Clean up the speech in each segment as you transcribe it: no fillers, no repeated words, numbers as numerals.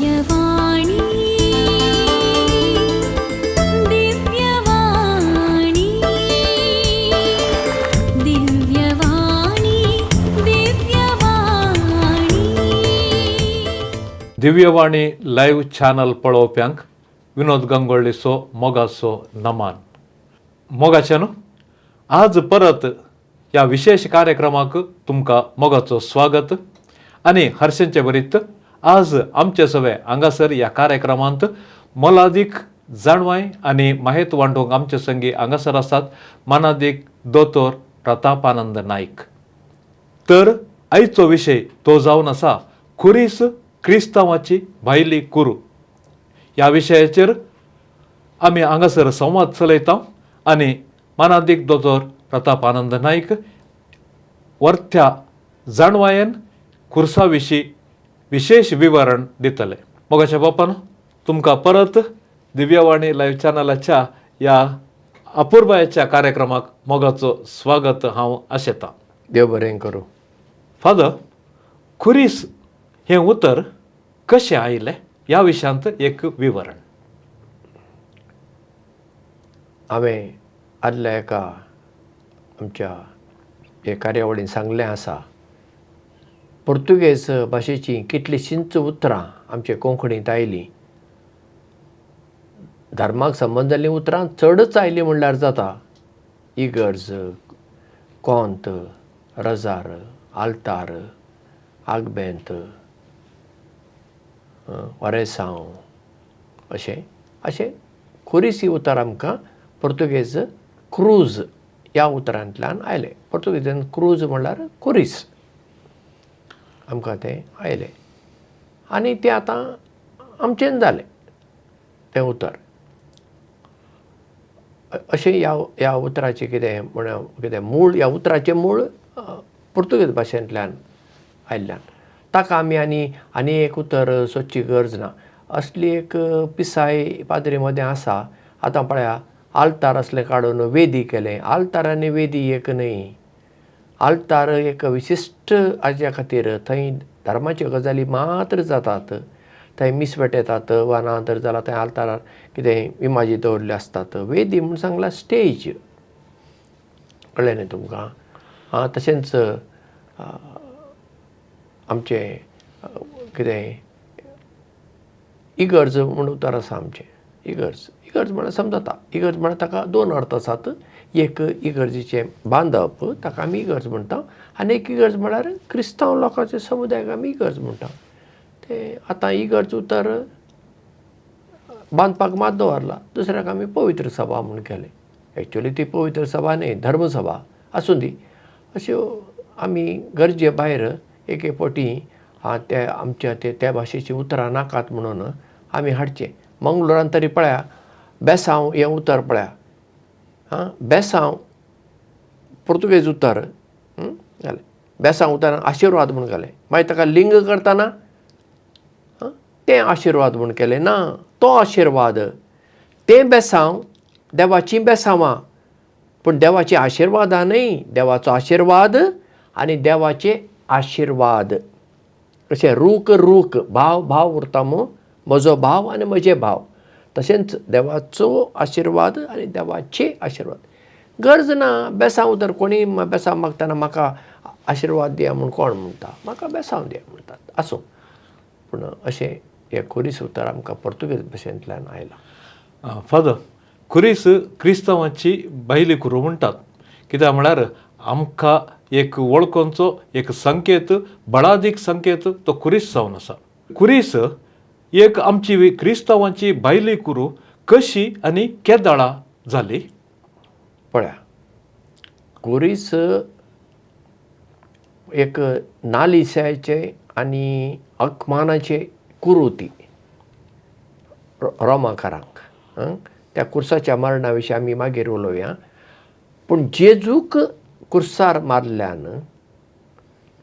Divyavani, Divyavani, Divyavani, Divyavani. Divyavani live channel पळोवप्यांक विनोद गंगोळ्ळीचो मोगाचो नमान. मोगाचे न्हू, आज परत ह्या विशेश कार्यक्रमाक तुमकां मोगाचो स्वागत. आनी हर्षांचे बरीत आज आमचे सवे हांगासर ह्या कार्यक्रमांत मोलादीक जाणवाय आनी माहेत वांटूंक आमचे संगी हांगासर आसात मानादीक दोतोर प्रतापानंद नायक. तर आयचो विशय तो जावन आसा खुरीस क्रिस्तांवाची भायली कुरू. ह्या विशयाचेर आमी हांगासर संवाद चलयता आनी मानादीक दोतोर प्रताप आनंद नायक वरत्या जाणवायेन खुर्सा विशीं विशेश विवरण दितले. मोगाच्या बापान, तुमकां परत दिव्यवाणी लायव्ह चॅनलाच्या ह्या अपुर्बायेच्या कार्यक्रमाक मोगाचो स्वागत हांव आशेतां. देव बरें करूं. फादर, खुरीस हें उतर कशें आयलें ह्या विशयांत एक विवरण. हांवें आदल्या एका आमच्या हे कार्यावळीन सांगलें आसा, पुर्तुगेज भाशेचीं कितलींशींच उतरां आमचे कोंकणींत आयलीं. धर्माक संबंद जाल्लीं उतरां चडच आयलीं म्हणल्यार जाता. इगर्ज, कोंत, रजार, आल्तार, आगबेंत, वरेसांव, अशें अशें खुरीस ही उतर आमकां पुर्तुगेज क्रूज ह्या उतरांतल्यान आयलें. पुर्तुगेजान क्रूज म्हणल्यार खुरीस आमकां तें आयलें आनी तें आतां आमचें जालें तें उतर. अशें ह्या ह्या उतराचें कितें म्हळ्यार कितें मूळ, ह्या उतराचें मूळ पुर्तुगेज भाशेंतल्यान आयिल्ल्यान ताका आमी आनी आनी एक उतर सोदची गरज ना. असली एक पिसाय पाद्री मदें आसा. आतां पळया, आल्तार असलें काडून वेदी केलें. आल्तार आनी वेदी एक न्हय. आल्तार एक विशिश्ट हाज्या खातीर, थंय धर्माच्यो गजाली मात्र जातात. थंय मीस भेटयतात वा ना तर जाल्यार थंय आल्तारार कितें इमाजी दवरिल्ल्यो आसतात. वेदी म्हूण सांगलां स्टेज, कळ्ळें न्ही तुमकां? आं, तशेंच आमचें कितें इगर्ज म्हूण उतर आसा आमचें. इगर्ज, इगर्ज म्हळ्यार समजता. इगर्ज म्हळ्यार ताका दोन अर्थ आसात. एक इगर्जीचें बांदप, ताका आमी इगर्ज म्हणटा, आनी एक इगर्ज म्हळ्यार क्रिस्तांव लोकांचे समुदायाक आमी इगर्ज म्हणटा. तें आतां इगर्ज उतर बांदपाक मात दवरला, दुसऱ्याक आमी पवित्र सभा म्हूण केलें. एक्चुअली ती पवित्र सभा न्हय, धर्मसभा आसूं दी. अश्यो आमी गरजे भायर एक एक फावटी ते आमच्या ते त्या भाशेचीं उतरां नाकात म्हणून आमी हाडचें. मंगळुरान तरी पळया, बेसांव हें उतर पळया, आं, बेसांव पुर्तुगेज उतर घालें. बेसांव उतरान आशिर्वाद म्हूण घालें. मागीर ताका लिंग करतना तें आशिर्वाद म्हूण केलें ना, तो आशिर्वाद. तें बेसांव देवाचीं बेसांवां, पूण देवाचीं आशिर्वादां न्हय. देवाचो आशिर्वाद आनी देवाचे आशिर्वाद अशें रूक रूक भाव भाव उरता मू, म्हजो भाव आनी म्हजे भाव. तशेंच देवाचो आशिर्वाद आनी देवाचे आशिर्वाद. गरज ना बेसांव उतर. कोणीय बेसांव मागतना म्हाका आशिर्वाद दिया म्हूण कोण म्हणटा? म्हाका बेसांव दिया म्हणटात. आसूं, पूण अशें हें खुरीस उतर आमकां पुर्तुगेज भाशेंतल्यान आयलां. फादर, खुरीस क्रिस्तांवाची भायली कुरू म्हणटात, कित्याक म्हळ्यार आमकां एक वळखोंचो एक संकेत, बळादीक संकेत तो खुरीस जावन आसा. खुरीस एक आमची क्रिस्तांवाची भायली कुरू कशी आनी केदळा जाली? पळया, खुरीस एक नालिसाचे आनी अकमानाचे कुरू ती रोमाकारांक. त्या कुर्साच्या मरणा विशीं आमी मागीर उलोवया. पूण जेजूक कुर्सार मारल्यान,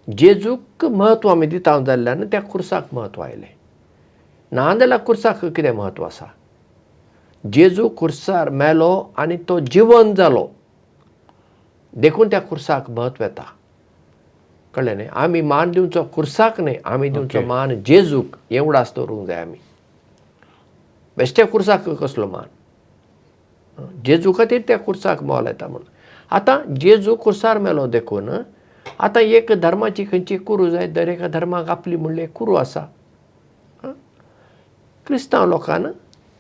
जेजूक म्हत्व आमी दिता जाल्ल्यान त्या कुर्साक म्हत्व आयलें. ना जाल्यार कुर्साक कितें म्हत्व आसा? जेजू कुर्सार मेलो आनी तो जिवन जालो, देखून त्या कुर्साक म्हत्व येता. कळ्ळें न्ही? आमी मान दिवचो खुर्साक न्हय, आमी दिवचो मान जेजूक, हें उडास दवरूंक जाय आमी. बेश्ट्या खुर्साक कसलो मान? जेजू खातीर त्या खुर्साक मोल येता म्हणून. आतां जेजू खुर्सार मेलो देखून आतां एक धर्माची खंयची कुरू जाय, दर एका धर्माक आपली म्हणली एक कुरू आसा. क्रिस्तांव लोकान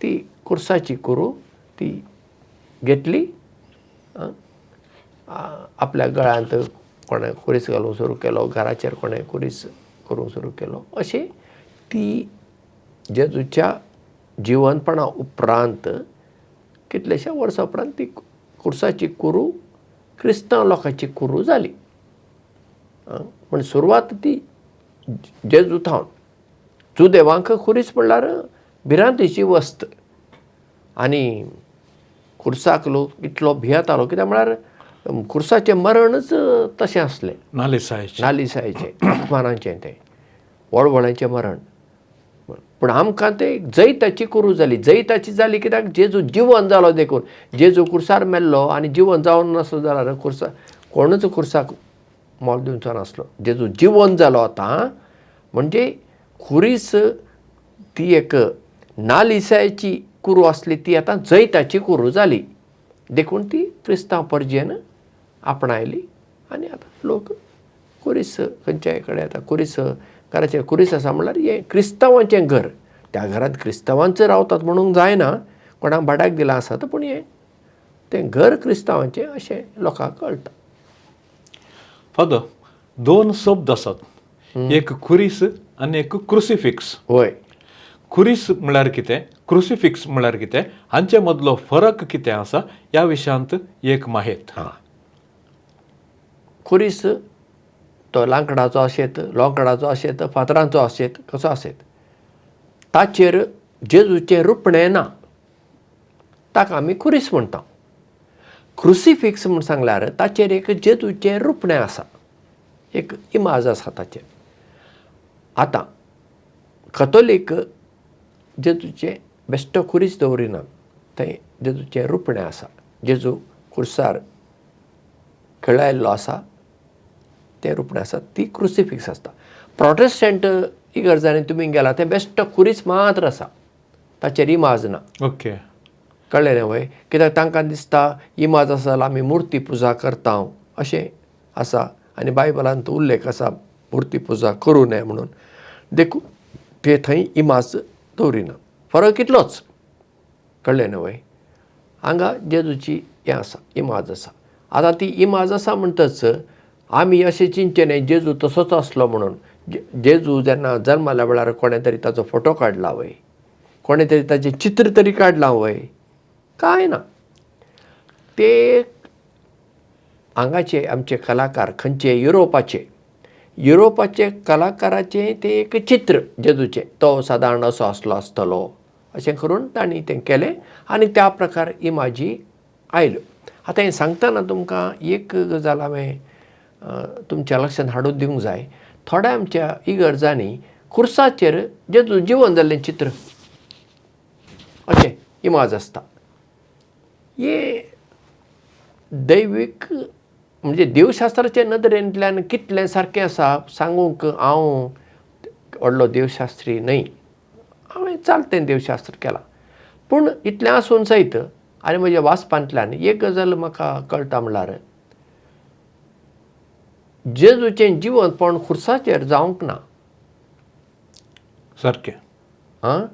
ती खुर्साची कुरू ती घेतली, आपल्या गळ्यांत कोणें खुरीस घालूंक सुरू केलो, घराचेर कोणें खुरीस करूंक सुरू केलो. अशें ती जेजूच्या जिवनपणा उपरांत कितल्याश्या वर्सां उपरांत ती खुर्साची कुरू क्रिस्तांव लोकांची कुरू जाली. पूण सुरवात ती जेजू थावन. जुदेवांक खुरीस म्हणल्यार भिरांतीची वस्त आनी खुर्साक लोक इतलो भियेतालो, कित्याक म्हळ्यार खुर्साचें मरणच तशें आसलें, नालिसायेचें, नालिसायेचें, अपमानाचें, तें वळवळ्यांचें मरण. पूण आमकां तें जैताची कुरू जाली. जैताची जाली कित्याक जेजू जिवन जालो देखून. जेजू खुर्सार मेल्लो आनी जिवन जावन नासलो जाल्यार खुर्सा कोणूच खुर्साक मोल दिवचो नासलो. जेजू जिवन जालो आतां म्हणजे खुरीस ती एक नालिसायेची कुरू आसली, ती आतां जैताची कुरू जाली देखून ती क्रिस्तांव परजेन आपणायली. आनी आतां लोक खुरीस खंयच्याय कडेन आतां खुरीस घराचेर खुरीस आसा म्हणल्यार हें क्रिस्तांवांचें घर, त्या घरांत क्रिस्तांवांच रावतात म्हणूंक जायना, कोणाक भाड्याक दिलां आसत, पूण हें तें घर क्रिस्तांवांचें अशें लोकांक कळटा. फादर, दोन शब्द आसात, एक खुरीस आनी एक क्रुसिफिक्स. हय, खुरीस म्हळ्यार कितें, क्रुसिफिक्स म्हळ्यार कितें, हांचे मदलो फरक कितें आसा ह्या विशयांत एक माहेत. हां, खुरीस तो लांकडाचो आशेत, लोकडाचो आशेत, फातरांचो आशेत, कसो आशेत, ताचेर जेजूचें रुपणें ना, ताका आमी खुरीस म्हणटा. क्रुसिफिक्स म्हूण सांगल्यार ताचेर एक जेजूचें रुपणें आसा, एक इमाज आसा ताचेर. आतां कथोलीक जेजूचें बेश्टो खुरीस दवरिना, थंय जेजूचें रुपणें आसा, जेजू खुर्सार खेळायल्लो आसा तें रुपणें आसा, ती क्रुसिफिक्स आसता. प्रोटेस्टंट इगर्जांनी तुमी गेला तें बेश्टो खुरीस मात्र आसा, ताचेर इमाज ना. ओके, कळ्ळें न्हय वय? कित्याक तांकां दिसता इमाज आसा जाल्यार आमी मुर्ती पुजा करता अशें आसा आनी बायबलांत उल्लेख आसा मुर्ती पुजा करूं नये म्हणून, देखून ते थंय इमाज दवरिना. फरक इतलोच, कळ्ळें न्हय वय? हांगा जेजूची हें आसा, इमाज आसा. आतां ती इमाज आसा म्हणटच आमी अशें चिंतचें न्हय जेजू तसोच आसलो म्हणून. जेजू जेन्ना जल्माल्या वेळार कोणें तरी ताचो फोटो काडला वय, कोणें तरी ताचें चित्र तरी काडलां वय, कांय ना. ते हांगाचे आमचे कलाकार खंयचे, युरोपाचे, युरोपाचे कलाकाराचें तें एक चित्र जेजूचें, तो सादारण असो आसलो आसतलो अशें करून तांणी तें केलें आनी त्या प्रकार इमाजी आयल्यो. आतां हें सांगतना तुमकां एक गजाल हांवें तुमच्या लक्षांत हाडून दिवंक जाय. थोड्या आमच्या इगर्जांनी खुर्साचेर जेजू जिवन जाल्लें चित्र अशें इमाज आसता. हे दैवीक म्हणजे देवशास्त्राचे नदरेंतल्यान कितलें सारकें आसा सांगूंक हांव व्हडलो देवशास्त्री न्हय, हांवें चालतें देवशास्त्र केलां, पूण इतलें आसून सयत आनी म्हज्या वाचपांतल्यान एक गजाल म्हाका कळटा म्हणल्यार जेजूचें जिवनपण खुर्साचेर जावंक ना सारकें. आं,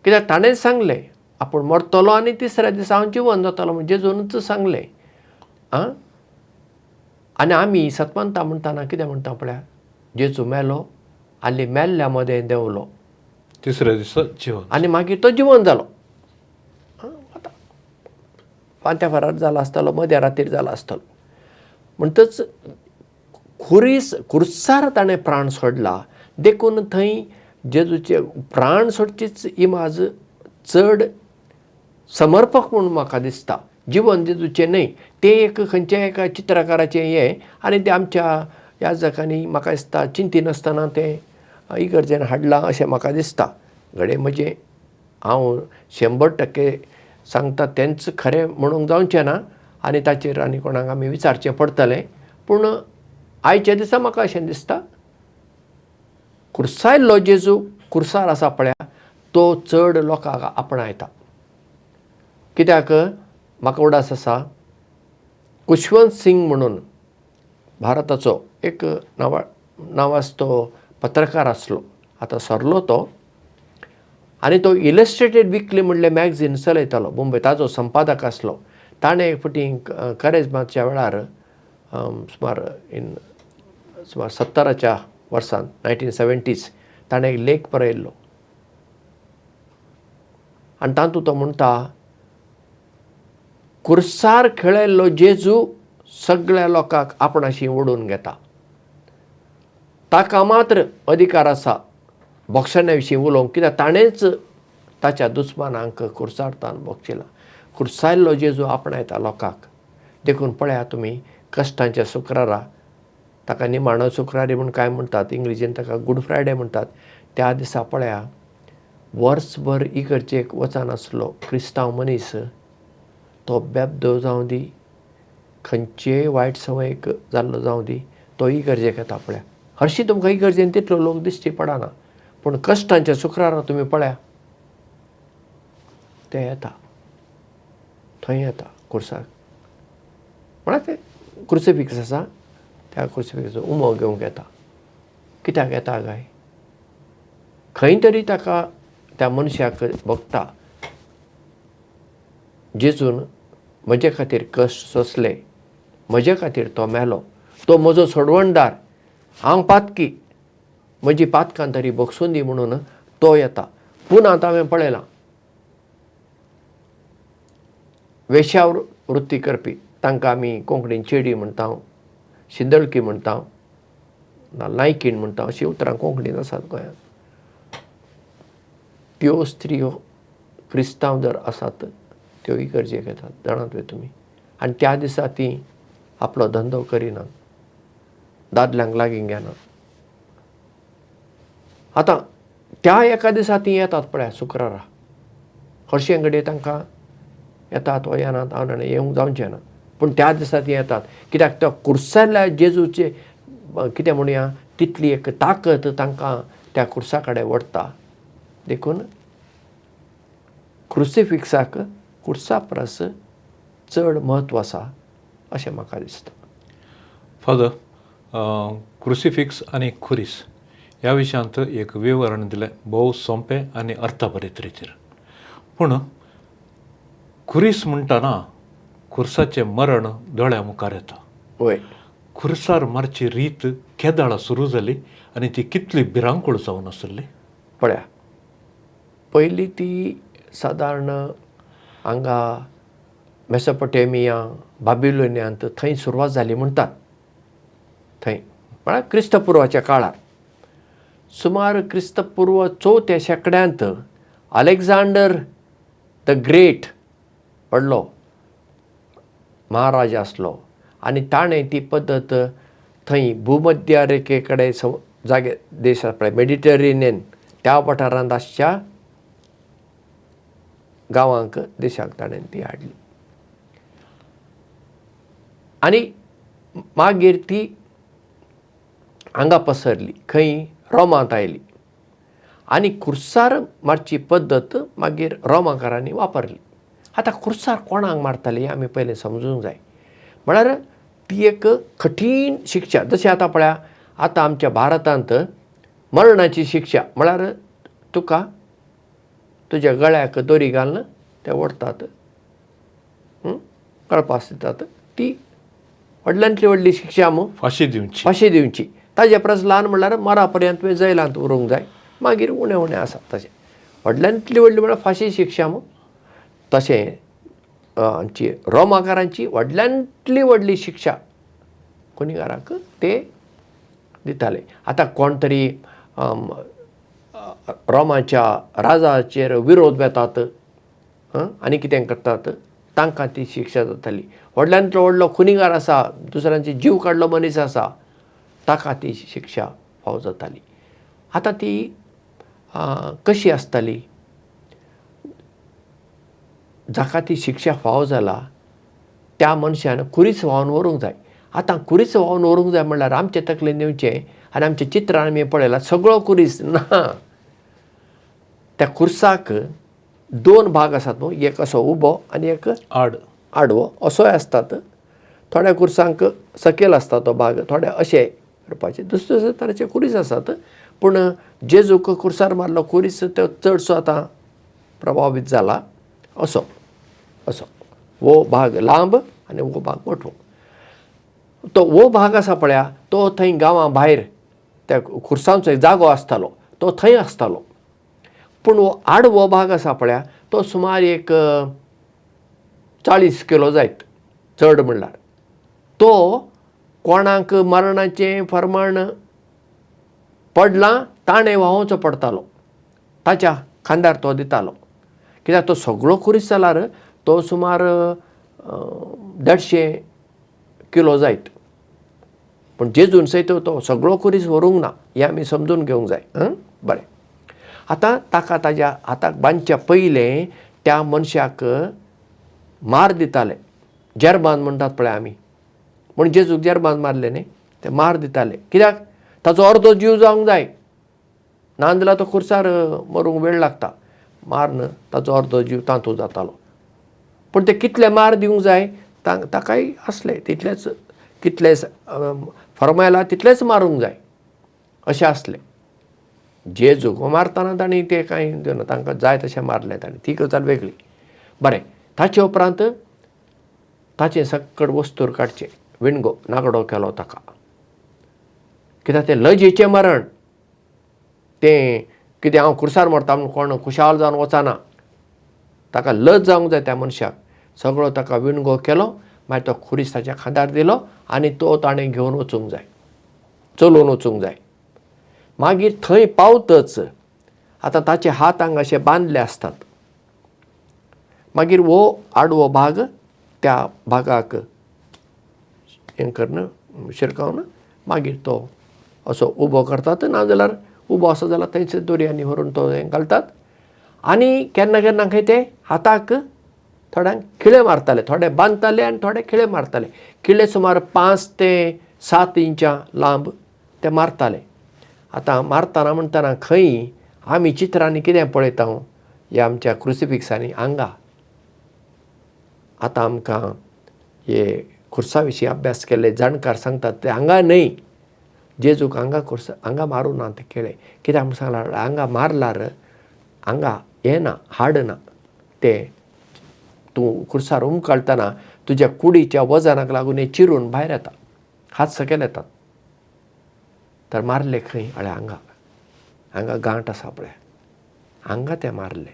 कित्याक ताणें सांगलें आपूण मरतलो आनी तिसऱ्या दिसा हांव जिवन जातलो म्हूण जेजूनच सांगलें. आं, आनी आमी सतमंता म्हणटाना कितें म्हणटा पळया, जेजू मेलो आनी मेल्ल्या मदें देंवलो, तिसऱ्या दिसा जिवन, आनी मागीर तो जिवन जालो. आतां फांत्या फारार जाला आसतलो, मध्या रातीर जाला आसतलो. म्हणटच खुरीस खुर्सार ताणें प्राण सोडला देखून थंय जेजूचे प्राण सोडचीच इमाज चड समर्पक म्हूण म्हाका दिसता. जिवन जेजूचें न्हय, तें एक खंयच्या एका चित्रकाराचें हें, आनी तें आमच्या याजकांनी म्हाका दिसता चिंतिनासतना तें इगर्जेन हाडलां अशें म्हाका दिसता. घडये म्हजें हांव 100% सांगता तेंच खरें म्हणूंक जावचें ना आनी ताचेर आनी कोणाक आमी विचारचें पडटलें, पूण आयच्या दिसा म्हाका अशें दिसता, कुर्सायल्लो जेजू कुर्सार आसा पळया तो चड लोकांक आपणायता. कित्याक म्हाका उडास आसा, कुशवंत सिंग म्हणून भारताचो एक नांवाजतो पत्रकार आसलो, आतां सरलो तो, आनी तो इलस्ट्रेटेड विकली म्हणलें मॅगझीन चलयतालो मुंबय, ताजो संपादक आसलो. ताणें एक फावटी करेजमाच्या वेळार सुमार इन सुमार 70च्या वर्सान 1970s ताणें एक लेख बरयल्लो आनी तातूंत तो म्हणटा, कुर्सार खेळयल्लो जेजू सगळ्या लोकांक आपणाशी ओडून घेता, ताका मात्र अधिकार आसा भोगसण्या विशीं उलोवंक, कित्याक ताणेंच ताच्या दुस्मानांक कुर्सार ताण भोगशिला. कुर्सायल्लो जेजू आपणायता लोकांक. देखून पळया तुमी कश्टांच्या शुक्रारा, ताका निमाणो शुक्रारी म्हूण काय म्हणटात, इंग्लिजीन ताका गूड फ्रायडे म्हणटात, त्या दिसा पळया वर्सभर इगर्जेक वचनासलो क्रिस्तांव मनीस तो बेबदो जावं दी, खंयचेय वायट संवयेक जाल्लो जावं दी, तो इगर्जेक येता पळया. हरशीं तुमकां इगर्जेन तितलो लोक दिश्टी पडना, पूण कश्टांच्या शुक्रारा तुमी पळया ते येता, थंय येता कुर्साक, म्हळ्यार ते क्रुसिफिक्स आसा त्या क्रुसिफिक्साचो उमो घेवंक येता. कित्याक येता काय? खंय तरी ताका त्या मनशाक भोगता जेजून म्हजे खातीर कश्ट सोंसले, म्हजे खातीर तो मेलो, तो म्हजो सोडवणदार, हांव पातकी, म्हजी पातकां तरी भोगसून दी म्हणून तो येता. पूण आतां हांवें पळयलां वेश्यावृत्ती करपी, तांकां आमी कोंकणीन चेडी म्हणटा, शिंदळकी म्हणटा, नायकीण म्हणटा, अशीं उतरां कोंकणीन आसात गोंयांत. त्यो स्त्रियो क्रिस्तांव जर आसात त्यो इगर्जेक येतात, जाणात वे तुमी, आनी त्या दिसा ती आपलो धंदो करिनात, दादल्यांक लागीं घेनात. आतां त्या एका दिसा ती येतात पळया शुक्रारा, हरशीं घडये तांकां येतात वा येनात हांव जाणा, येवंक जावचें ना, पूण त्या दिसा ती येतात. कित्याक त्या कुर्साल्या जेजूचे कितें म्हणया तितली एक ताकत तांकां त्या कुर्सा कडेन ओडटा. देखून क्रुसिफिक्साक कुर्सा परस चड म्हत्व आसा अशें म्हाका दिसता. फादर, क्रुसिफिक्स आनी खुरीस ह्या विशयांत एक विवरण दिलें भोव सोंपें आनी अर्थभरीत रितीर. पूण खुरीस म्हणटना खुर्साचें मरण दोळ्या मुखार येता. वय, खुर्सार मारची रीत केदाळा सुरू जाली आनी ती कितली भिरांकूळ जावन आसली? पळया, पयलीं ती सादारण हांगा मेसोपोटेमिया, बाबिलोनियांत थंय सुरवात जाली म्हणटात, थंय म्हळ्यार क्रिस्तपूर्वाच्या काळार सुमार क्रिस्तपूर्व 4थ्या शेंकड्यांत अलेक्झांडर the great व्हडलो महाराजा आसलो आनी ताणें ती पद्दत थंय भूमध्य रेखे कडेन जागे देश आसा पळय मेडिटेरेनियन त्या वाठारांत आसच्या गांवांक देशाक ताणें ती हाडली आनी मागीर ती हांगा पसरली, खंय रोमांत आयली आनी खुर्सार मारची पद्दत मागीर रोमाकारांनी वापरली. आतां खुर्सार कोणाक मारताली हें आमी पयलें समजूंक जाय. म्हळ्यार ती एक कठीण शिक्षा, जशें आतां पळया आतां आमच्या भारतांत मरणाची शिक्षा म्हळ्यार तुका तुज्या गळ्याक दोरी घालून ते ओडटात, कळपास दितात, ती व्हडल्यांतली व्हडली शिक्षा मू, फांशी दिवची, फांशी दिवची. ताजे परस ल्हान म्हणल्यार मरा पर्यंत तुवें जैलांत उरूंक जाय, मागीर उणें उणें आसा. तशें व्हडल्यांतली व्हडली म्हळ्यार फांशी शिक्षा मू. तशें आमची रोमाकारांची व्हडल्यांतली व्हडली शिक्षा गुन्हेगारांक ते दिताले. आतां कोण तरी रोमाच्या राजाचेर विरोध वेतात आनी कितें करतात, तांकां ती शिक्षा जाताली. व्हडल्यांतलो व्हडलो खुनीगार आसा, दुसऱ्यांचे जीव काडलो मनीस आसा, ताका ती शिक्षा फावो जाताली. आतां ती कशी आसताली, जाका ती शिक्षा फावो जाला त्या मनशान खुरीस व्हांवन व्हरूंक जाय. आतां खुरीस व्हांवन व्हरूंक जाय म्हणल्यार आमचे तकलेन येवचें आनी आमच्या चित्रान आमी पळयलां सगळो खुरीस ना. त्या खुर्साक दोन भाग आसात न्हू, एक असो उबो आनी एक आडवो असोय आसतात. थोड्या खुर्सांक सकयल आसता तो भाग, थोडे अशे करपाचे, दुसरे दुसरे तरेचे खुरीस आसात. पूण जेजूक खुर्सार मारलो खुरीस तो चडसो आतां प्रभावीत जाला. असो असो हो भाग लांब आनी हो भाग मोठो. तो हो भाग आसा पळया तो थंय गांवां भायर त्या खुर्सांचो एक जागो आसतालो तो थंय आसतालो. पूण हो आडवो भाग आसा पळया तो सुमार एक 40 किलो जायत चड म्हणल्यार. तो कोणाक मरणाचें फर्माण पडलां ताणें व्हांवचो पडटालो, ताच्या खांदार तो दितालो. कित्याक तो सगळो खुरीस जाल्यार तो सुमार 150 किलो जायत. पूण जेजून सयत तो सगळो खुरीस व्हरूंक ना हें आमी समजून घेवंक जाय. बरें, आतां ताका ताज्या हाताक बांदच्या पयलें त्या मनशाक मार दिताले, जेरबान म्हणटात पळय आमी, म्हण जेजूक जेरबान मारले न्ही, ते मार दिताले. कित्याक ताचो अर्दो जीव जावंक जाय, ना जाल्यार तो खुर्सार मरूंक वेळ लागता. मारन ताचो अर्दो जीव तातूंत जातालो. पूण ते कितले मार दिवंक जाय ताकाय आसले तितलेच, कितले फर्मायला तितलेच मारूंक जाय अशें आसलें. जेजूक मारतना तांणी ते कांय दिना, तांकां जाय तशें मारलें तांणी, ती गजाल वेगळी. बरें, ताचे उपरांत ताचें सकट वस्तूर काडचें, विणगो नागडो केलो ताका, कित्याक तें लजेचें मरण, तें कितें हांव खुर्सार मरता म्हूण कोण खुशाल जावन वचना, ताका लज जावंक जाय त्या मनशाक. सगळो ताका विणगो केलो, मागीर तो खुरीस ताच्या खांदार दिलो आनी तो ताणें घेवन वचूंक जाय, चलोवन वचूंक जाय. मागीर थंय पावतच आतां ताचे हात हांगा अशे बांदले आसतात. मागीर हो आडवो भाग त्या भागाक हें करून शिरकावन मागीर तो असो उबो करतात, नाजाल्यार उबो आसा जाल्यार थंयसर दोरयांनी व्हरून तो हें घालतात. आनी केन्ना केन्ना खंय ते हाताक थोड्यांक खिळे मारताले, थोडे बांदताले आनी थोडे खिळे मारताले. खिळे सुमार 5 ते 7 इंचां लांब ते मारताले. आतां मारतना म्हणटना खंय आमी चित्रांनी कितें पळयता ह्या आमच्या क्रुसिफिक्सांनी हांगा. आतां आमकां हे खुर्सा विशीं अभ्यास केल्ले जाणकार सांगतात ते हांगा न्हय, जेजूक हांगा खुर्सा हांगा मारूं ना ते खेळे. कित्याक म्हूण सांगलां, हांगा मारल्यार हांगा हें ना, हाड ना, तें तूं खुर्सार उमकाळटना तुज्या कुडीच्या वजनाक लागून हें चिरून भायर येता, हात सकयल येतात. तर मारले खंय? अळे हांगा, हांगा गांठ आसा पळय, हांगा ते मारले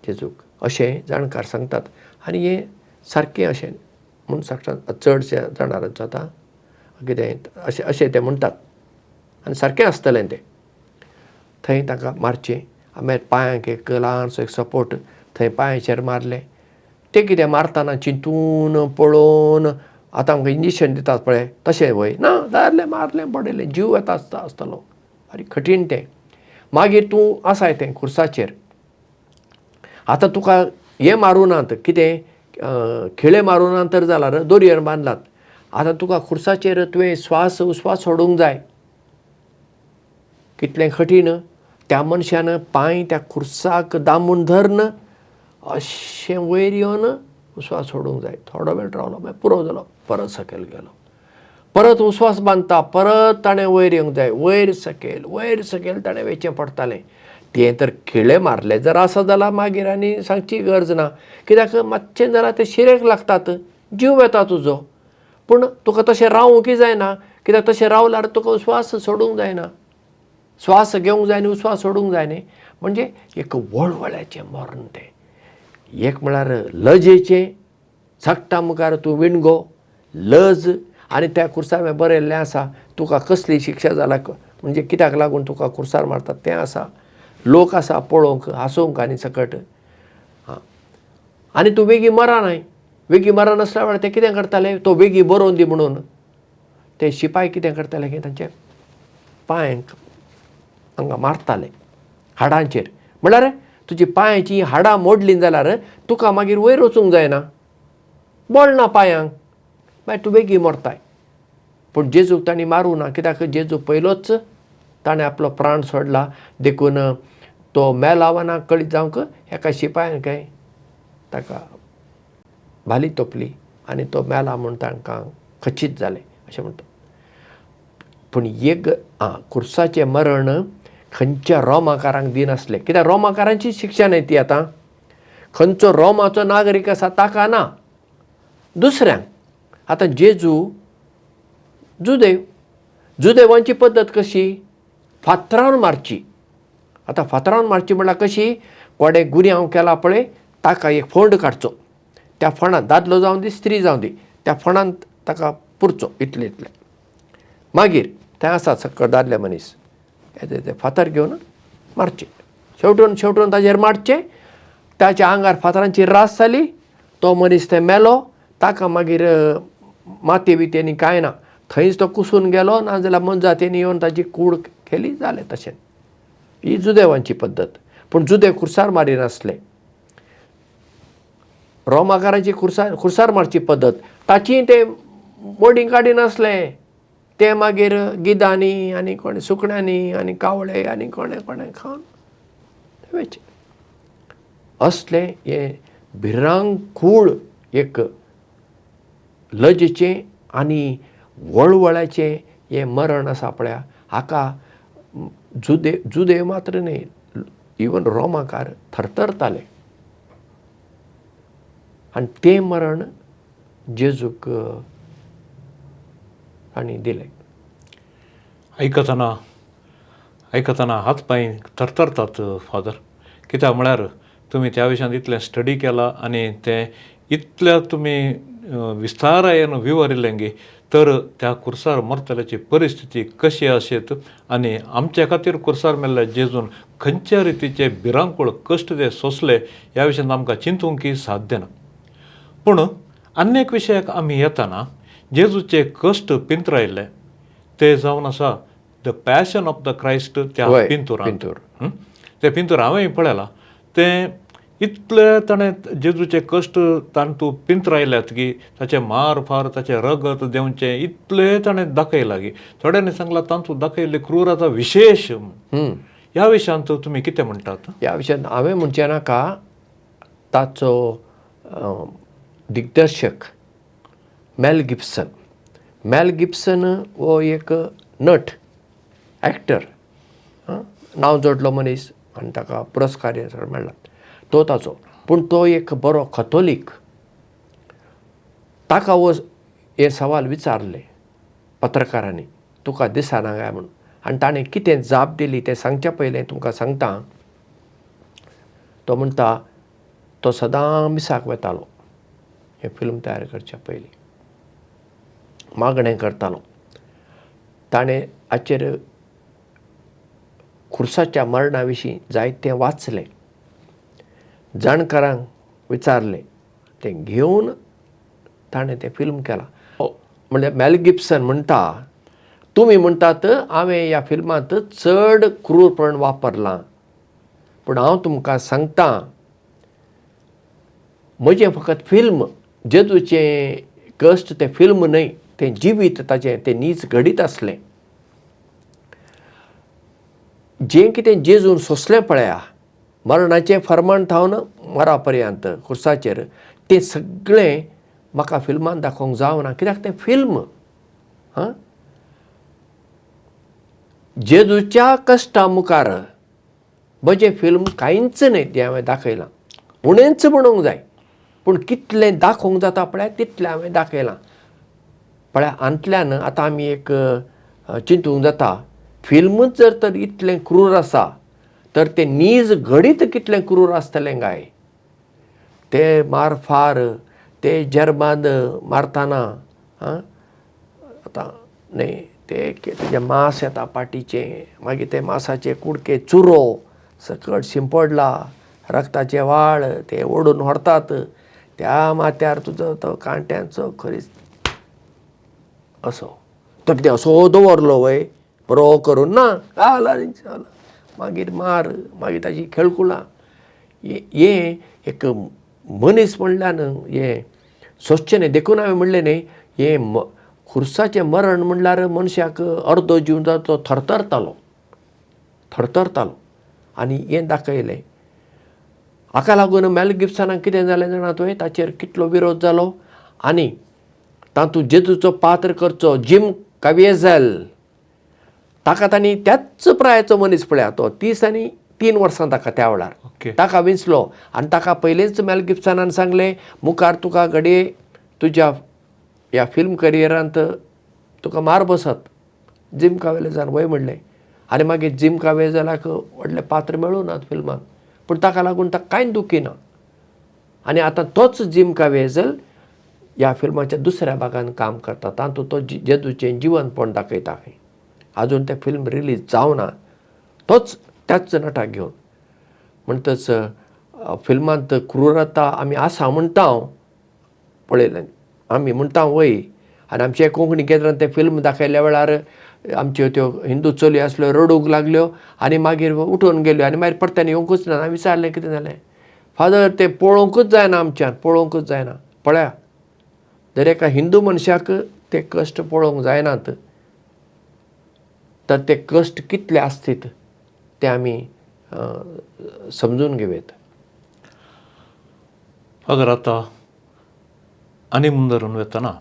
जेजूक अशें जाणकार सांगतात. आनी हें सारकें अशें म्हूण सांगतात चडशे जाणारांचो आतां कितें अशें अशें ते म्हणटात आनी सारकें आसतलें तें. थंय ताका मारचें, मागीर पांयांक एक ल्हानसो एक सपोर्ट थंय पांयाचेर मारलें. तें कितें मारतना चिंतून पळोवन आतां आमकां इंजेक्शन दितात पळय तशें वय ना, धारलें मारलें बडयलें, जीव येता आसता आसतलो, बारीक कठीण तें. मागीर तूं आसाय तें खुर्साचेर, आतां तुका हें मारूं नात कितें खिळे मारूं ना तर जाल्यार दोरयेन बांदलात, आतां तुका खुर्साचेर तुवें स्वास उस्वास सोडूंक जाय. कितलें कठीण. त्या मनशान पांय त्या खुर्साक दामून धरून अशें वयर येवन उस्वास सोडूंक जाय. थोडो वेळ रावलो, मागीर पुरो जालो, परत सकयल गेलो, परत उस्वास बांदता, परत ताणें वयर येवंक जाय, वयर सकयल वयर सकयल ताणें वयचें पडटालें. तें तर खिळे मारले जर आसा जाल्यार मागीर आनी सांगची गरज ना, कित्याक मातशें जाल्यार ते शिरेक लागतात, जीव येता तुजो. पूण तुका तशें रावूंकय जायना, कित्याक तशें रावल्यार तुका उस्वास सोडूंक जायना, श्वास घेवंक जाय आनी उस्वास सोडूंक जाय न्ही. म्हणजे एक वळवळ्याचें मरण तें, एक म्हळ्यार लजेचें, सगटां मुखार तूं विणगो लज. आनी त्या खुर्सार बरयल्लें आसा तुका कसली शिक्षा जाल्या, म्हणजे कित्याक लागून तुका खुर्सार मारतात तें आसा. लोक आसा पळोवंक हांसूंक आनी सकट. आं, आनी तूं वेगीं मरनाय, वेगीं मरनासल्या वेळार ते कितें करताले, तो वेगीं बरोवन दी म्हणून ते शिपाय कितें करताले की तांचे पांयांक हांगा मारताले हाडांचेर. म्हणल्यार तुजी पांयाची हाडां मोडलीं जाल्यार तुका मागीर वयर वचूंक जायना, बळ ना पांयांक, मागीर तूं बेगीन मरताय. पूण जेजूक तांणी मारूं ना, कित्याक जेजू पयलोच ताणें आपलो प्राण सोडला, देखून तो मेला वा ना कळीत जावंक एका शिपायान काय ताका भाली तोपली आनी तो मेला म्हूण तांकां खचीत जालें अशें म्हणटा. पूण एक आं खुर्साचें मरण खंयच्या रोमाकारांक दिनासलें, कित्याक रोमाकारांची शिक्षा न्हय ती. आतां खंयचो रोमाचो नागरीक आसा ताका ना, दुसऱ्यांक. आतां जेजू जुदेव, जुदेवांची पद्दत कशी, फातरान मारची. आतां फातरान मारची म्हणल्यार कशी, कोणे गुन्यांव केला पळय ताका एक फोंड काडचो, त्या फोंडांत दादलो जावं दी स्त्री जावं दी, त्या फोंडांत ताका पुरचो इतले इतले. मागीर थंय आसा सकयल दादले मनीस ते फातर घेवन मारचे, शेवटून शेवटून ताजेर मारचे, ताच्या आंगार फातरांची रास जाली, तो मनीस थंय मेलो. ताका मागीर माती बितयेनी कांय ना, थंयच तो कुसून गेलो, नाजाल्यार मोनजातींनी येवन ताची कूड केली, जालें तशें. ही जुदेवांची पद्दत. पूण जुदेव खुर्सार मारिनासले, रोमाकारांची खुर्सार खुर्सार मारची पद्दत, ताची ते मोडीं काडिनासले, ते मागीर गिदांनी आनी कोणे सुकण्यांनी आनी कावळे आनी कोणे कोणे खावन ते वयचे. असलें हें भिरांकूळ एक लजेचें आनी वळवळाचें हें मरण आसा पळया, हाका जुदेव जुदेव मात्र न्हय, इवन रोमाकार थरथरताले. आनी तें मरण जेजूक तांणी दिलें. आयकतना आयकतना हात पांय थरथरतात फादर, कित्याक म्हळ्यार तुमी त्या विशयांत इतलें स्टडी केला आनी तें इतल्या तुमी विस्तारायेन विवरिल्लें गी, तर त्या खुर्सार मरतल्याची परिस्थिती कशी आशेत आनी आमच्या खातीर खुर्सार मेल्ल्या जेजून खंयच्या रितीचे भिरांकूळ कश्ट ते सोंसले ह्या विशयांत आमकां चिंतूंक साध्य ना. पूण आनी एक विशयाक आमी येतना जेजूचे कश्ट पिंतरायल्ले ते जावन आसा the passion of the Christ त्या पिंतुरान. तें पिंतूर हांवें पळयलां, तें इतले ताणें जेजूचे कश्ट तांतू पिंतरायल्यात की ताचें मार फार, ताचें रगत देंवचें इतलें ताणें दाखयलां की थोड्यांनी सांगलां तांतू दाखयल्ली क्रुरता विशेश. ह्या विशयांत तुमी कितें म्हणटात? ह्या विशयांत हांवें म्हणचें नाका, ताचो दिग्दर्शक मेल गिब्सन, मेल गिब्सन हो एक नट एक्टर, नांव जोडलो मनीस आनी ताका पुरस्कार हे सगळें मेळ्ळा तो ताचो. पूण तो एक बरो कथोलीक. ताका हो हें सवाल विचारलें पत्रकारांनी, तुका दिसना काय म्हणून, आनी ताणें कितें जाप दिली तें सांगच्या पयलें तुमकां सांगता. तो म्हणटा तो सदां मिसाक वतालो हें फिल्म तयार करच्या पयलीं, मागणें करतालो. ताणें हाचेर खुर्साच्या मरणा विशीं जायतें वाचलें, जाणकारांक विचारलें, तें घेवन ताणें तें फिल्म केलां. म्हणल्यार मेल गिब्सन म्हणटा, तुमी म्हणटात हांवें ह्या फिल्मांत चड क्रूरपण वापरलां, पूण हांव तुमकां सांगता म्हजें फकत फिल्म, जेजूचें कश्ट तें फिल्म न्हय, तें जिवीत ताचें, तें नीज घडीत आसलें. जें कितें जेजून सोंसलें पळया, मरणाचें फर्माण थावन मरा पर्यंत खुर्साचेर, तें सगळें म्हाका फिल्मान दाखोवंक जावना, कित्याक तें फिल्म. हां, जेजूच्या कश्टा मुखार म्हजें फिल्म कांयच न्हय तें हांवें दाखयलां, उणेंच म्हणूंक जाय, पूण कितलें दाखोवंक जाता पळय तितलें हांवें दाखयलां. पळय हातूंतल्यान आतां आमी एक चिंतूंक जाता, फिल्मूच जर तर इतलें क्रूर आसा तर तें नीज घडीत कितलें क्रूर आसतलें काय. ते मारफार, ते जर्माद मारतना, आं आतां न्हय ते तेजें मांस येता पाटीचें, मागीर ते मांसाचे कुडके चुरो सकट शिंपडला, रक्ताचे वाळ ते ओडून व्हरतात, त्या माथ्यार तुजो तो कांट्यांचो खरीच असो तो कितें असो दवरलो वय बरो करून ना घाल आनी मागीर मार, मागीर ताची खेळकुळां. हें एक मनीस म्हणल्यार हें सोंसचें न्हय. देखून हांवें म्हणलें न्हय, हें खुर्साचें मरण म्हणल्यार मनशाक अर्दो जीव जाता तो थरथरतालो थरथरतालो आनी हें दाखयलें. हाका लागून मेल गिब्सनाक कितें जालें जाणा तुवें, ताचेर कितलो विरोध जालो. आनी तातूंत जेजूचो पात्र करचो जिम काविएझेल, ताका तांणी त्याच प्रायाचो मनीस पळया, तो 33 वर्सां ताका त्या वेळार ताका विंचलो. आनी ताका पयलींच मेल गिब्सनान सांगलें, मुखार तुका घडये तुज्या ह्या फिल्म करियरांत तुका मार बसत. जिम कावेलेजान वय म्हणलें. आनी मागीर जिम कावेजेलाक व्हडलें पात्र मेळूं नात फिल्मांत, पूण ताका लागून ताका कांय दुखी ना. आनी आतां तोच जिम कावेजल ह्या फिल्माच्या दुसऱ्या भागान काम करता, तातूंत तो जेजूचें जिवनपण दाखयता. खंय आजून तें फिल्म रिलीज जावना, तोच त्याच नटाक घेवन. म्हणटच फिल्मांत क्रुरता आमी आसा म्हणटा, हांव पळयलें आमी म्हणटा वय. आनी आमचे कोंकणी केंद्रान तें फिल्म दाखयल्या वेळार आमच्यो त्यो हिंदू चलयो आसल्यो रडूंक लागल्यो आनी मागीर उठून गेल्यो आनी मागीर परत्यान येवंकूच ना. हांवें विचारलें कितें जालें, फादर तें पळोवंकूच जायना आमच्यान, पळोवंकूच जायना. पळया जर एका हिंदू मनशाक ते कश्ट पळोवंक जायनात तर ते कश्ट कितले आसतीत ते आमी समजून घेवयेत. फादर आतां आनी मुंदरून वतना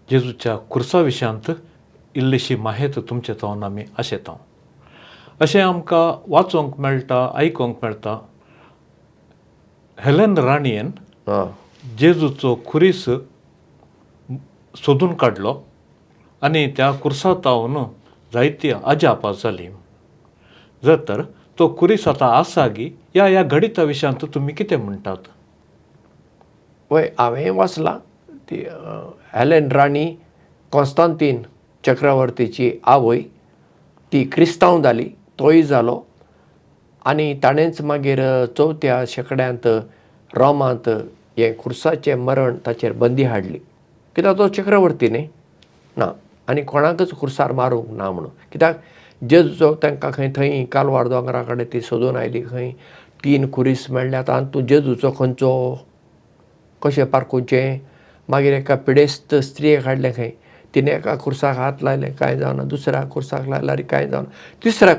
जेजूच्या खुर्सा विशयांत इल्लीशी माहेत तुमचे तावन आमी आशेता. अशें आमकां वाचूंक मेळटा, आयकूंक मेळटा, हेलेन राणयेन जेजूचो खुरीस सोदून काडलो आनी त्या खुर्सा तावन जायती अजापां जाली. जर तर तो खुरीस आतां आसा गी ह्या ह्या घडिता विशयांत तुमी कितें म्हणटात? वय, हांवें वाचलां ती हेलेन राणी कॉन्स्तांतीन चक्रवर्तीची आवय, ती क्रिस्तांव जाली, तोय जालो. आनी ताणेंच मागीर 4थ्या शेंकड्यांत रोमांत हें खुर्साचें मरण ताचेर बंदी हाडली. कित्याक तो चक्रवर्ती न्ही ना, आनी कोणाकच खुर्सार मारूंक ना म्हणून. कित्याक जेजूचो तांकां खंय थंय कालवार दोंगरा कडेन ती सोदून आयली, खंय 3 खुरीस मेळ्ळ्या, तातूंत जेजूचो खंयचो कशें पारखुचें. मागीर एका पिडेस्त स्त्रियेक हाडलें खंय, तिणें एका खुर्साक हात लायलें कांय जावना, दुसऱ्या खुर्साक लायल्यार कांय जावना, तिसऱ्या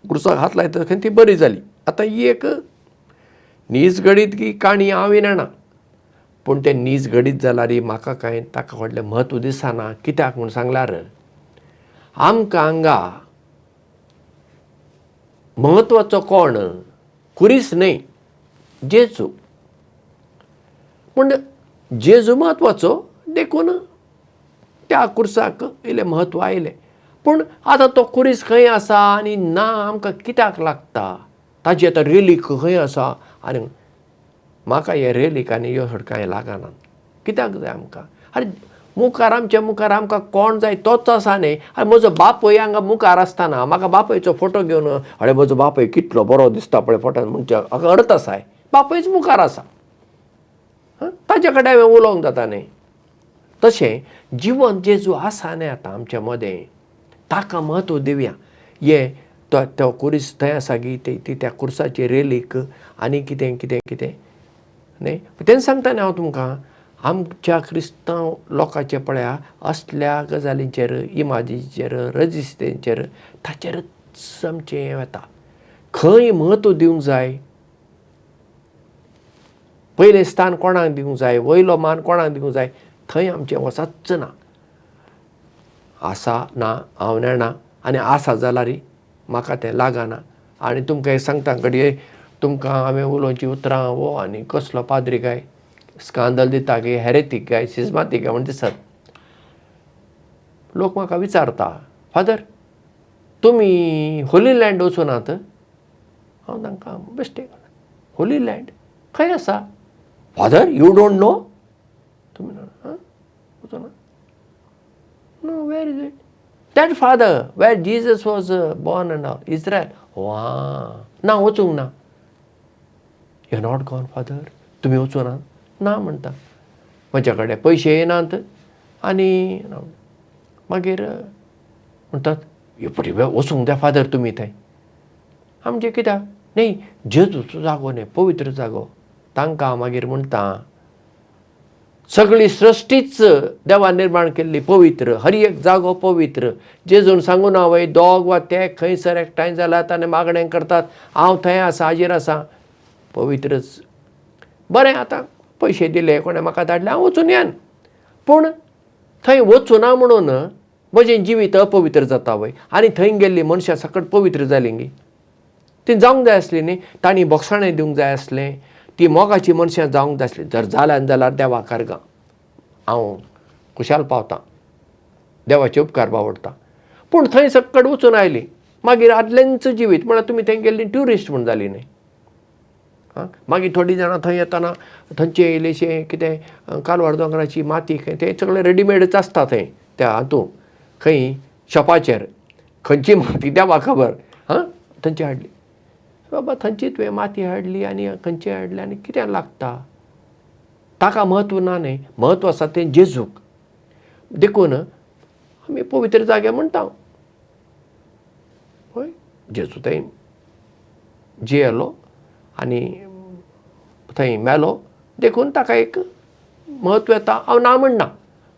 खुर्साक हात लायता खंय ती बरी जाली. आतां ही एक नीज घडीत की काणी हांव जाणा, पूण तें नीज घडीत जाल्यार म्हाका कांय ताका व्हडलें म्हत्व दिसना. कित्याक म्हूण सांगल्यार आमकां हांगा म्हत्वाचो कोण, खुरीस न्हय, जेजू. पूण जेजू म्हत्वाचो देखून त्या खुर्साक इल्लें म्हत्व आयलें. पूण आतां तो खुरीस खंय आसा आनी ना आमकां कित्याक लागता, ताजी आतां रेलीक खंय आसा आनी म्हाका हे रेलीक आनी ह्यो सड कांय लागना, कित्याक जाय आमकां. आनी मुखार आमच्या मुखार आमकां कोण जाय तोच आसा न्ही. आनी म्हजो बापूय हांगा मुखार आसतना म्हाका बापायचो फोटो घेवन अरे म्हजो बापूय कितलो बरो दिसता पळय फोटोन म्हणचे हाका अर्थ आसाय, बापूयच मुखार आसा, ताजे कडेन हांवें उलोवंक जाता न्ही. तशें जिवन जेजू आसा न्ही आतां आमच्या मदें, ताका म्हत्व दिवया. हें तो खुरीस थंय आसा गी ती त्या खुर्साची रेलीक आनी कितें कितें कितें न्ही. तेन्ना सांगता न्ही हांव तुमकां, आमच्या क्रिस्तांव लोकांचे पळया असल्या गजालींचेर, इमाजीचेर, रजिस्तेंचेर ताचेरच आमचें हें वता. खंय म्हत्व दिवंक जाय, पयलें स्थान कोणाक दिवंक जाय, वयलो मान कोणाक दिवंक जाय, थंय आमचें वचच ना. आसा ना हांव नेणा, आनी आसा जाल्यार म्हाका तें लागना. आनी तुमकां सांगता घडये तुमकां हांवें उलोवचीं उतरां वो आनी कसलो पाद्री काय स्कांदल दिता की हेरेतीक काय सिजमातीक काय म्हण दिसत. लोक म्हाका विचारता, फादर तुमी होली लँड वचुनात? हांव तांकां बेश्टें, होली लँड खंय आसा? फादर you don't know, तुमी वचुना? No, where is it? That father where Jesus was born and all, Israel. वा ना वचूंक ना. You not gone father, तुमी वचूना? ना म्हणटा, म्हज्या कडेन पयशे येनात. आनी मागीर म्हणटात वचूंक जाय फादर तुमी थंय. आमचें कित्याक न्ही, जेजूचो जागो न्ही, पवित्र जागो. तांकां मागीर म्हणटा सगळी सृश्टीच देवान निर्माण केल्ली पवित्र, हर एक जागो पवित्र. जेजून सांगू ना वय, दोग वा ते खंयसर एकठांय जाल्यात आनी मागणें करतात, हांव थंय आसा, हाजीर आसा, पवित्रच. बरें, आतां पयशे दिले, कोणें म्हाका धाडले, हांव वचून येन. पूण थंय वचूना म्हणून म्हजें जिवीत अपवित्र जाता वय? आनी थंय गेल्ली मनशां सकट पवित्र जालीं गी? ती जावंक जाय आसली न्ही, तांणी बोगसाणें दिवंक जाय आसलें, ती मोगाची मनशां जावंक जाय आसली. जर जाल्यान जाल्यार देवा कारगां हांव खुशाल पावतां, देवाचे उपकार बावडटा. पूण थंय सकट वचून आयली, मागीर आदलेंच जिवीत म्हळ्यार तुमी थंय गेल्ली ट्युरिस्ट म्हूण जाली न्ही. आं, मागीर थोडीं जाणां थंय येतना थंयचे इल्लेशें कितें कालवार दोंगराची माती खंय तें सगळें रेडीमेडच आसता थंय त्या हातूंत खंय शॉपाचेर खंयची माती देवा खबर. आं, थंयची हाडली बाबा, थंयची तुवें माती हाडली आनी खंयची हाडली आनी कित्याक लागता? ताका म्हत्व ना न्ही, म्हत्व आसा तें जेजूक. देखून आमी पवित्र जागे म्हणटा. हय, जेजू थंय जियेलो आनी थंय मेलो, देखून ताका एक म्हत्व येता, हांव ना म्हणना.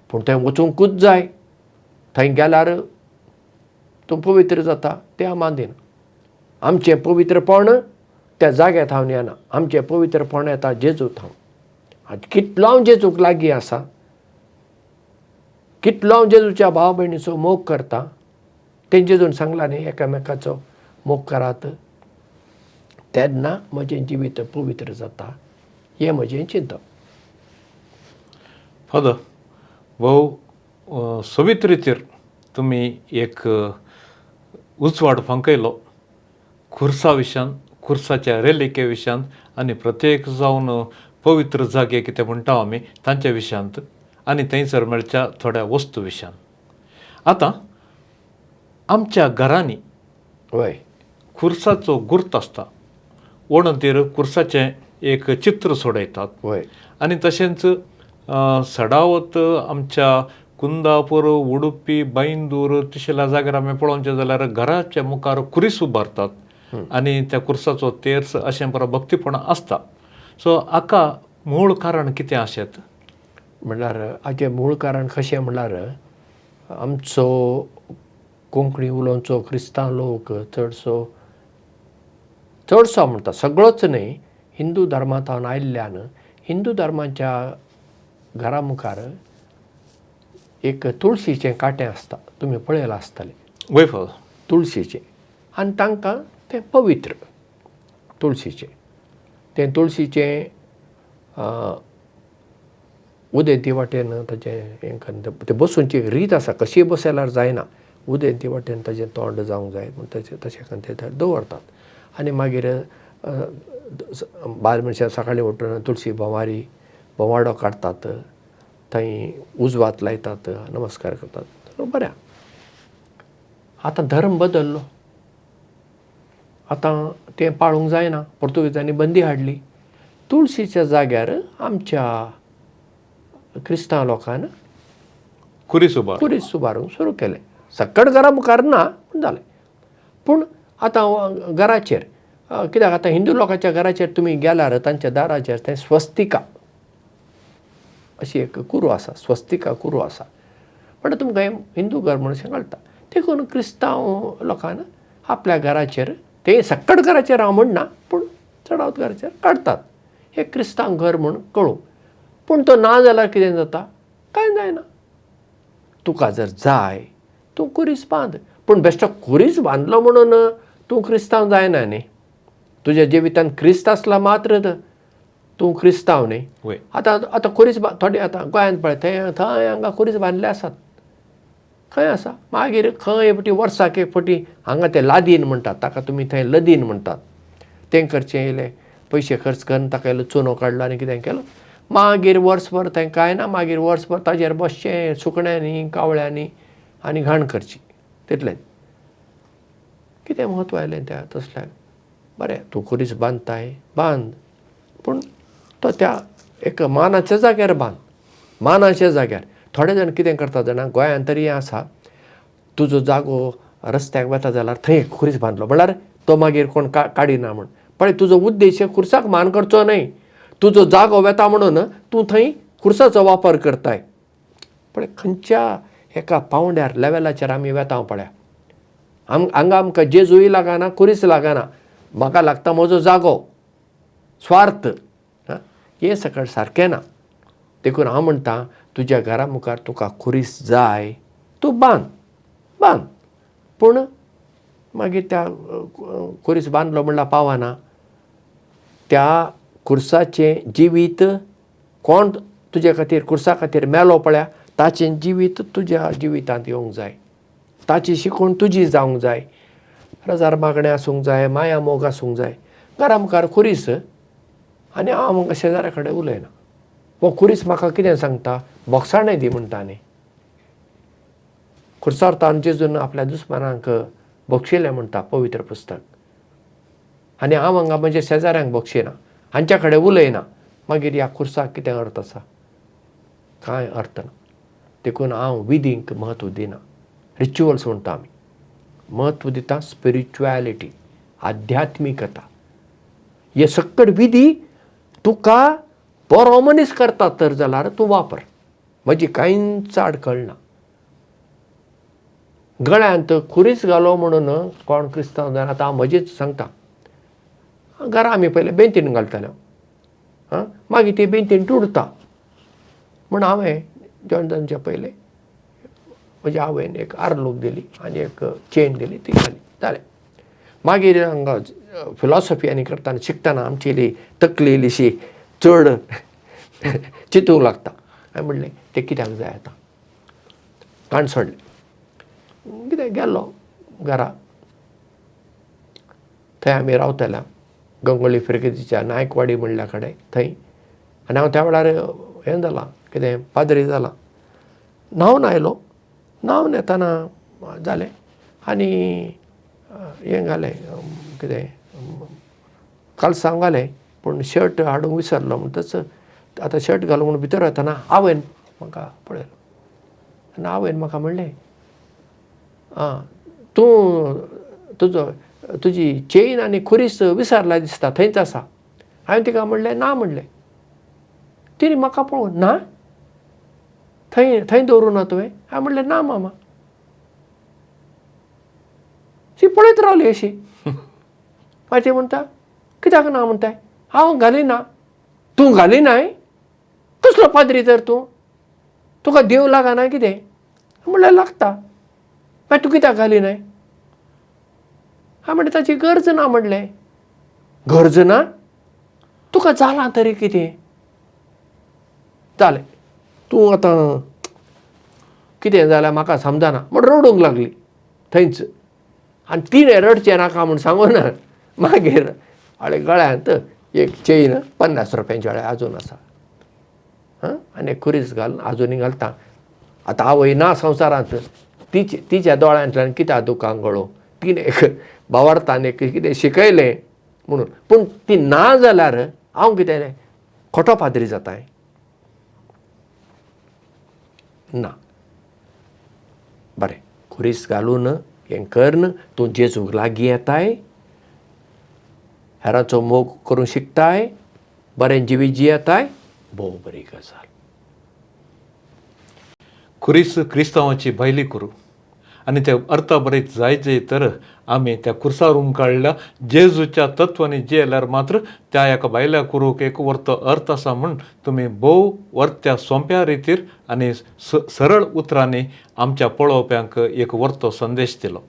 पूण थंय वचूंकूच जाय, थंय गेल्यार तूं पवित्र जाता तें हांव मानदिना. आमचें पवित्रपण त्या जाग्या थावन येना, आमचें पवित्रपण येता जेजू थावन. कितलो हांव जेजूक लागीं आसा, कितलो हांव जेजूच्या भाव भयणीचो मोग करता, तें जेजून सांगलां न्ही, एकामेकाचो मोग करात, तेन्ना म्हजें जिवीत पवित्र जाता, हें म्हजें चिंतप. फादर, भोव सोबीत रितीर तुमी एक उजवाड फांकयलो खुर्सा विशयान, खुर्साच्या रेलिके विशयान आनी प्रत्येक जावन पवित्र जागे कितें म्हणटा आमी तांच्या विशयांत आनी थंयसर मेळच्या थोड्या वस्तू विशयान. आतां आमच्या घरांनी वय खुर्साचो गुर्त आसता, वणतीर खुर्साचें एक चित्र सोडयतात. वय आनी तशेंच सडावत आमच्या कुंदापूर, उडुपी, बैंदूर तशेल्या जाग्यार आमी पळोवचें जाल्यार घराच्या मुखार खुरीस उबारतात आनी त्या खुर्साचो तेर्स अशें बरो भक्तीपण आसता. सो हाका मूळ कारण कितें आशेत? म्हणल्यार हाचें मूळ कारण कशें म्हणल्यार आमचो कोंकणी उलोवचो क्रिस्तांव लोक चडसो चडसो म्हणटा सगळोच न्हय, हिंदू धर्मांत आयिल्ल्यान हिंदू धर्माच्या घरा मुखार एक तुळशीचें कांटें आसता, तुमी पळयलां आसतलें. वय फादर. तुळशीचें, आनी तांकां तें पवित्र तुळशीचें, तें तुळशीचें उदेंती वाटेन ताचें हें करून तें बसूनची रीत आसा, कशी बसयल्यार जायना, उदेंती वाटेन ताचें तोंड जावंक जाय म्हूण तशें तशें करून तें दवरतात. आनी मागीर बायल मनशां सकाळीं उठून तुळशी भोंवारी भोंवाडो काडटात, थंय उजवात लायतात, नमस्कार करतात, बरें. आतां धर्म बदल्लो, आतां तें पाळूंक जायना, पोर्तुगेजांनी बंदी हाडली. तुळशीच्या जाग्यार आमच्या क्रिस्तांव लोकान खुरीस उबार खुरीस उबारूंक सुरू केलें. सक्कड घरा मुखार ना पूण जालें. पूण आतां घराचेर कित्याक आतां हिंदू लोकांच्या घराचेर तुमी गेल्यार तांच्या दाराचेर तें स्वस्तिका अशी एक कुरू आसा, स्वस्तिका कुरू आसा, म्हणटा तुमकां हिंदू घर म्हणून कळटा. देखून क्रिस्तांव लोकान आपल्या घराचेर, ते सक्कड घराचेर हांव म्हणना पूण चडावत घराचेर काडटात, हे क्रिस्तांव घर म्हूण कळूं. पूण तो ना जाल्यार कितें जाता? कांय जायना. तुका जर जाय तूं खुरीस बांद, पूण बेश्टो खुरीस बांदलो म्हणून तूं क्रिस्तांव जायना न्ही. तुज्या जिवितान क्रिस्त आसला मात्र तूं क्रिस्तांव न्ही. आतां आतां खुरीस थोडे आतां गोंयांत पळय थंय थंय हांगा खुरीस बांदले आसात, खंय आसा. मागीर खंय एक फावटी वर्साक एक फावटी हांगा ते लादीन म्हणटात ताका, तुमी थंय लदीन म्हणटात, तें करचें येयलें, पयशे खर्च करून ताका इल्लो चुनो काडलो आनी कितें केलो, मागीर वर्सभर थंय कांय ना, मागीर वर्सभर ताजेर बसचें सुकण्यांनी कावळ्यांनी आनी घाण करची, तितलेंच. कितें म्हत्व आयलें त्या तसल्याक? बरें, तूं खुरीस बांदताय बांद, पूण तो त्या एक मानाच्या जाग्यार बांद, मानाच्या जाग्यार. थोडे जाण कितें करता जाणा, गोंयांत तरी हें आसा, तुजो जागो रस्त्याक वता जाल्यार थंय एक खुरीस बांदलो म्हणल्यार तो मागीर कोण काडिना म्हूण. पळय तुजो उद्देश खुर्साक मान करचो न्हय, तुजो जागो वेता म्हणून तूं थंय खुर्साचो वापर करताय. पळय खंयच्या एका पावंड्यार लेवलाचेर आमी वेता पळया. हांगा आमकां जेजूय लागना, खुरीस लागना, म्हाका लागता म्हजो जागो, स्वार्थ. हें सगळें सारकें ना. देखून हांव म्हणटा तुज्या घरा मुखार तुका खुरीस जाय, तूं बांद बांद, पूण मागीर त्या खुरीस बांदलो म्हणल्यार पावना. त्या खुर्साचें जिवीत कोण तुजे खातीर खुर्सा खातीर मेलो पळया ताचें जिवीत तुज्या जिवितांत येवंक जाय, ताची शिकवण तुजी जावंक जाय, रजार मागणें आसूंक जाय, माया मोग आसूंक जाय. घरा मुखार खुरीस आनी हांव म्हाका शेजाऱ्या कडेन उलयना, हो खुरीस म्हाका कितें सांगता, बोगसाणें दी म्हणटा. न्ही खुर्सार तान जेजून आपल्या दुस्मानांक बक्षिलें म्हणटा पवित्र पुस्तक, आनी हांव हांगा म्हज्या शेजाऱ्यांक बक्षिना, हांच्या कडेन उलयना, मागीर ह्या खुर्साक कितें अर्थ आसा? कांय अर्थ ना. देखून हांव विधींक म्हत्व दिना, रिच्युअल्स म्हणटा आमी, म्हत्व दिता स्पिरिच्युएलिटी, आध्यात्मिकता. हे सकट विधी तुका बरो मनीस करता तर जाल्यार तूं वापर, म्हजी कांयच आडखळ ना. गळ्यांत खुरीस घालो म्हणून कोण क्रिस्तांव जायना. आतां हांव म्हजीच सांगता, घरा आमी पयलें बेंतीन घालताले, आं मागीर ती बेंतीन तुडता म्हूण हांवें जॉयन जावच्या पयलें म्हज्या आवयन एक आर्लूक दिली आनी एक चेन दिली, ती घाली, जालें. मागीर हांगा फिलॉसॉफी आनी करतना शिकतना आमची इल्ली तकली इल्लीशी चड चिंतूंक लागता. हांवें म्हणलें तें कित्याक जाय आतां, काण सोडलें, कितें गेल्लो घरा. थंय आमी रावताले गंगोळी फिरगेजीच्या नायकवाडी म्हणल्या कडेन थंय, आनी हांव त्या वेळार हें जालां कितें पाद्री जालां. न्हांवन आयलो, न्हांवन येतना जालें आनी हें घालें कितें कालसांव घालें, पूण शर्ट हाडूंक विसरलो. म्हणटच आतां शर्ट घालूंक म्हूण भितर वतना आवयन म्हाका पळयलो आनी आवयन म्हाका म्हणलें, आं तूं तुजो तुजी चेन आनी खुरीस विसरला दिसता, थंयच आसा. हांवें तिका म्हणलें ना म्हणलें. तिणें म्हाका पळोवन ना थंय थंय दवरूं ना तुवें? हांवें म्हणलें ना मामा. ती पळयत रावली अशी. मागीर ती म्हणटा कित्याक ना म्हणटाय? हांव घालिना. तूं घालिनाय? कसलो पाद्री तर तूं, तुका देव लागना कितें? म्हणल्यार लागता. मागीर तूं कित्याक घालिनाय? हांवें म्हणलें ताची गरज ना. म्हणलें गरज ना? तुका जालां तरी कितें? जालें तूं आतां कितें जाल्यार म्हाका समजना म्हण रडूंक लागली थंयच. आनी तिणें रडचें नाका म्हूण सांगून मागीर हाडे गळ्यांत एक चेन 50 रुपयांची हाडे आजून आसा, आं आनी एक खुरीस घालून आजुनूय घालता. आतां आवय ना संवसारांत, तिच्या दोळ्यांतल्यान कित्याक दुकां गळो, तिणें एक भावार्थान एक कितें शिकयलें म्हणून. पूण ती ना जाल्यार हांव कितें खोटो पाद्री जाताय ना. बरें खुरीस घालून हें करून तूं जेजूक लागीं येताय, हेरांचो मोग करूंक शिकताय, बरें जिवीत जियेताय, भोव बरी गजाल. खुरीस क्रिस्तांवाची भायली कुरू आनी ते अर्थ बरीच जाय जाय तर आमी त्या खुर्सार उमकाडल्या जेजूच्या तत्वांनी जियेल्यार मात्र त्या एका भायल्या कुरूक एक वर्तो अर्थ आसा म्हूण तुमी भोव वर्त्या सोंप्या रितीर आनी सरळ उतरांनी आमच्या पळोवप्यांक एक वर्तो संदेश दिलो.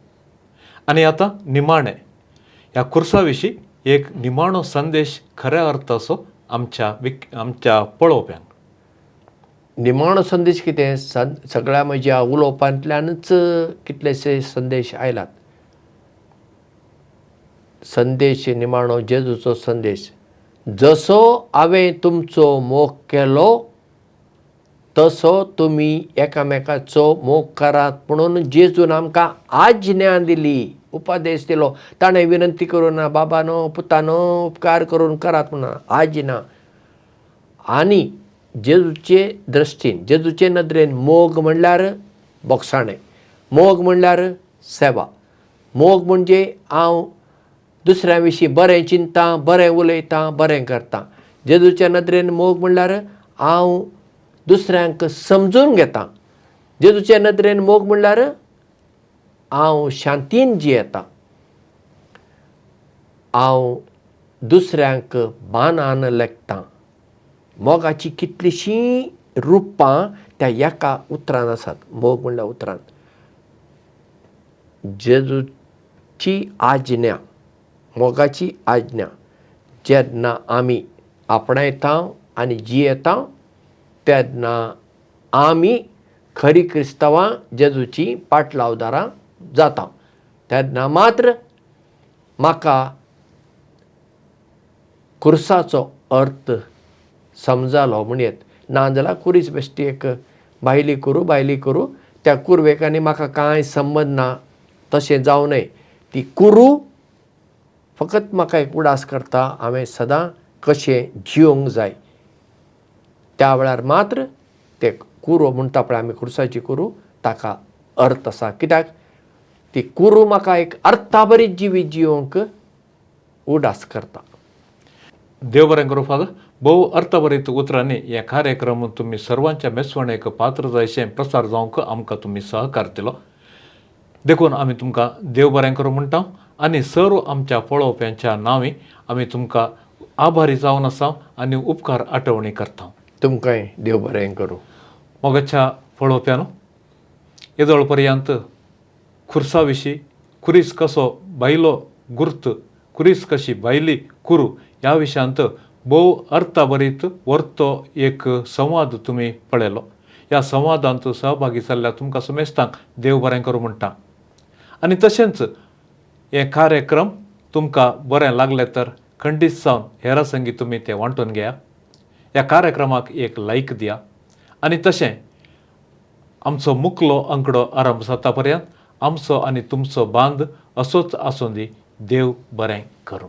आनी आतां निमाणें ह्या खुर्सा विशीं एक निमाणो संदेश खऱ्या अर्थाचो आमच्या पळोवप्यांक. निमाणो संदेश कितें? सगळ्या म्हज्या उलोवपांतल्यानच कितलेशे संदेश आयलात. संदेश निमाणो जेजूचो संदेश, जसो हांवें तुमचो मोग केलो तसो तुमी एकामेकाचो मोग करात म्हणून जेजून आमकां आज्ञा दिली, उपदेश दिलो. ताणें विनंती करूं ना, बाबानो पुतानो उपकार करून करात म्हणून आज्ञा. आनी जेजूचे दृश्टीन, जेजूचे नदरेन मोग म्हणल्यार बोगसाणें, मोग म्हणल्यार सेवा, मोग म्हणजे हांव दुसऱ्या विशीं बरें चिंतता, बरें उलयतां, बरें करता. जेजूच्या नदरेन मोग म्हणल्यार हांव दुसऱ्यांक समजून घेता. जेजूचे नदरेन मोग म्हणल्यार हांव शांतीन जियेता, हांव दुसऱ्यांक बानान लेखता. मोगाची कितलीशीं रुपां त्या एका उतरान आसात, मोग म्हणल्या उतरान. जेजूची आज्ञा, मोगाची आज्ञा जेन्ना आमी आपणायता आनी जियेता तेन्ना आमी खरी क्रिस्तवां जेजूची पाटलावदारां जाता. तेन्ना मात्र म्हाका खुर्साचो अर्थ समजालो म्हणयेत. ना जाल्यार खुरीस बेश्टी एक भायली कुरू भायली कुरू, त्या कुरवेक आनी म्हाका कांय संबंद ना, तशें जावं नये. ती कुरू फकत म्हाका एक उडास करता हांवें सदां कशें जियोंक जाय. त्या वेळार मात्र ते कुरू म्हणटा पळय आमी खुर्साची कुरू, ताका अर्थ आसा. कित्याक ती कुरू म्हाका एक अर्थाभरीत जिवीत जियोंक उडास करता. देव बरें करूं फादर. भोव अर्थभरीत उतरांनी हे कार्यक्रम तुमी सर्वांच्या मेसवणेक पात्र जायशें प्रसार जावंक आमकां तुमी सहकार दिलो, देखून आमी तुमकां देव बरें करूं म्हणटा आनी सर्व आमच्या पळोवप्यांच्या नांवी आमी तुमकां आभारी जावन आसा आनी उपकार आठवणी करता. तुमकांय देव बरें करूं. मोगाच्या पळोवप्यानो, येदोळ पर्यंत खुर्सा विशीं, खुरीस कसो भायलो गुर्त, खुरीस कशी भायली कुरू ह्या विशयांत भोव अर्थभरीत वर्तो एक संवाद तुमी पळयलो. ह्या संवादांत सहभागी जाल्ल्या तुमकां समेस्तांक देव बरें करूं म्हणटा. आनी तशेंच हे कार्यक्रम तुमकां बरें लागले तर खंडीत जावन हेरां संगी तुमी ते वांटून घेया. ह्या कार्यक्रमाक एक लायक दिया आनी तशें आमचो मुकलो अंकडो आरंभ जाता पर्यंत आमचो आनी तुमचो बांद असोच आसूं दी. देव बरें करूं.